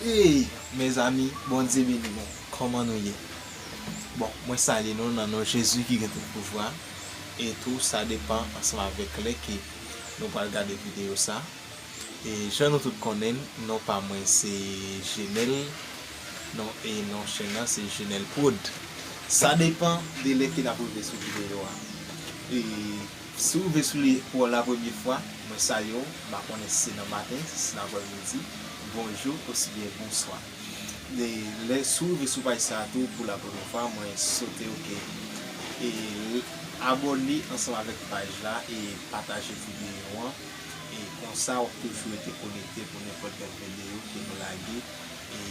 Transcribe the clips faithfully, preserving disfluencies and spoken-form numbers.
Hey, mezanmi, Bondye beni nou. Kòman nou ye? Bon, mwen salye nou nan non Jezi ki gen tout pouvwa. E tou, sa depann ansanm avèk lè ke nou pral gade videyo sa. E jan nou tout konnen, non pa mwen se Jenel. Non, e non chèn nan se Jenel Prod. Sa depann de lè ke n ap rive sou videyo a. E si w rive sou li pou la premye fwa, mwen salye w, m pa konnen si se nan maten, si se nan aprèmidi, bonjou, osibyen bonswa. E lè si w rive sou paj sa a tou pou la premye fwa, mwen swete w ke e abòne ansanm avèk paj la e pataje videyo an. E konsa, w ap toujou rete konekte pou nenpòt lòt videyo ke nou lage. E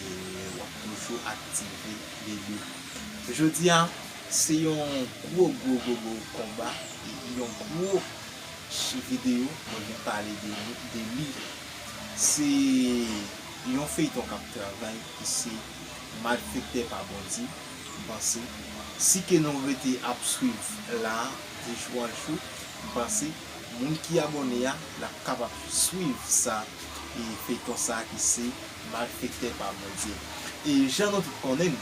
w ap toujou aktive debi. Jodi a, se yon gwo, gwo, gwo, gwo konba, e yon gwo ch-, videyo mwen vin pale de li, de li. Se yon feyton k ap travay ki se Malfektè pa Bondye. M panse, si ke nou rete ap swiv la, de jou an jou, m panse, moun ki abòne a, l ap kapab swiv sa, e feyton sa ki se Malfektè pa Bondye. E jan nou tout konnen,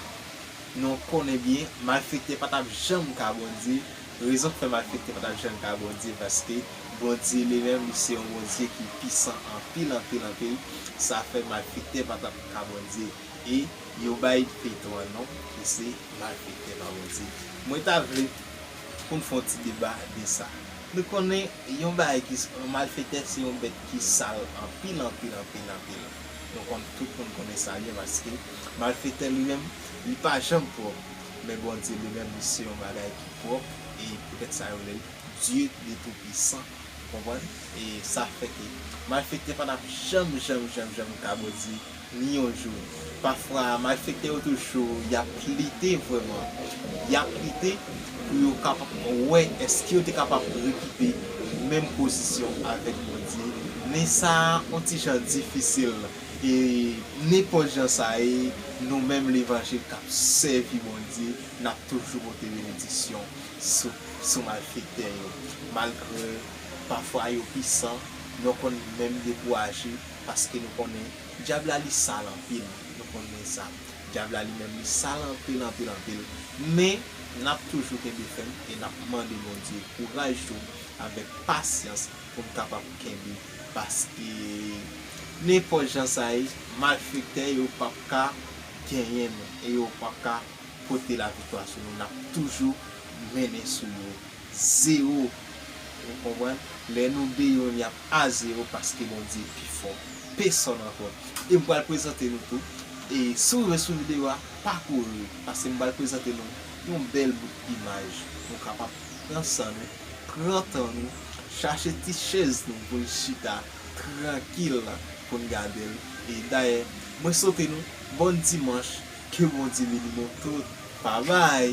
nou konnen byen, malfektè pa t ap janm ka Bondye. Rezon k fè malfektè pa t ap janm ka Bondye, paske Bondye li menm, li se yon Bondye ki pisan anpil, anpil, anpil. Sa fè malfektè pa t ap ka Bondye. E yo bay feyton an non, ki se Malfektè pa Bondye. Mwen ta vle pou n fè yon ti deba de sa. Nou konnen yon bagay ki s-, yon malfektè se yon bèt ki sal anpil, anpil, anpil, anpil. Nou konn, tout moun konnen sa byen, paske malfektè li menm, li pa janm pwòp. Men Bondye li menm, li se yon bagay ki pwòp, e poutèt sa yo rele l Dye de Toupisan. Ou konprann? E sa fè ke malfektè pa t ap janm, janm, janm, janm ka Bondye, ni yon jou. Pafwa, malfektè yo toujou, y ap lite vrèman. Y ap lite pou yo kapab wè èske yo te kapab rekipe menm pozisyon avèk Bondye. Men sa, yon ti jan difisil. E nenpòt jan sa ye, nou menm levanjil k ap sèvi Bondye, n ap toujou pote benediksyon sou, sou malfektè yo. Malgre pafwa yo pisan, nou konn menm dekouraje, paske nou konnen dyab la li sal anpil. Nou konnen sa. Dyab la li menm li sal anpil, anpil, anpil. Men, n ap toujou kenbe fèm e n ap mande Bondye kouraj tou, avèk pasyans, pou n kapab kenbe. Paske nenpòt jan sa ye, malfektè yo p ap ka genyen nou e yo p ap ka pote laviktwa sou nou. N ap toujou mennen sou yo zewo. Ou konprann? Lè nou de youn, y ap a zewo paske Bondye pi fò. Pèsòn ankò. E m pral prezante nou tou. E si w rive sou videyo a, pa kouri, paske m pral prezante nou yon bèl bout imaj. Nou kapab pran san nou, pran tan nou, chache ti chèz nou pou n chita trankil pou n gade l. E dayè, mwen swete nou bòn dimanch, ke Bondye beni nou tout. Babay!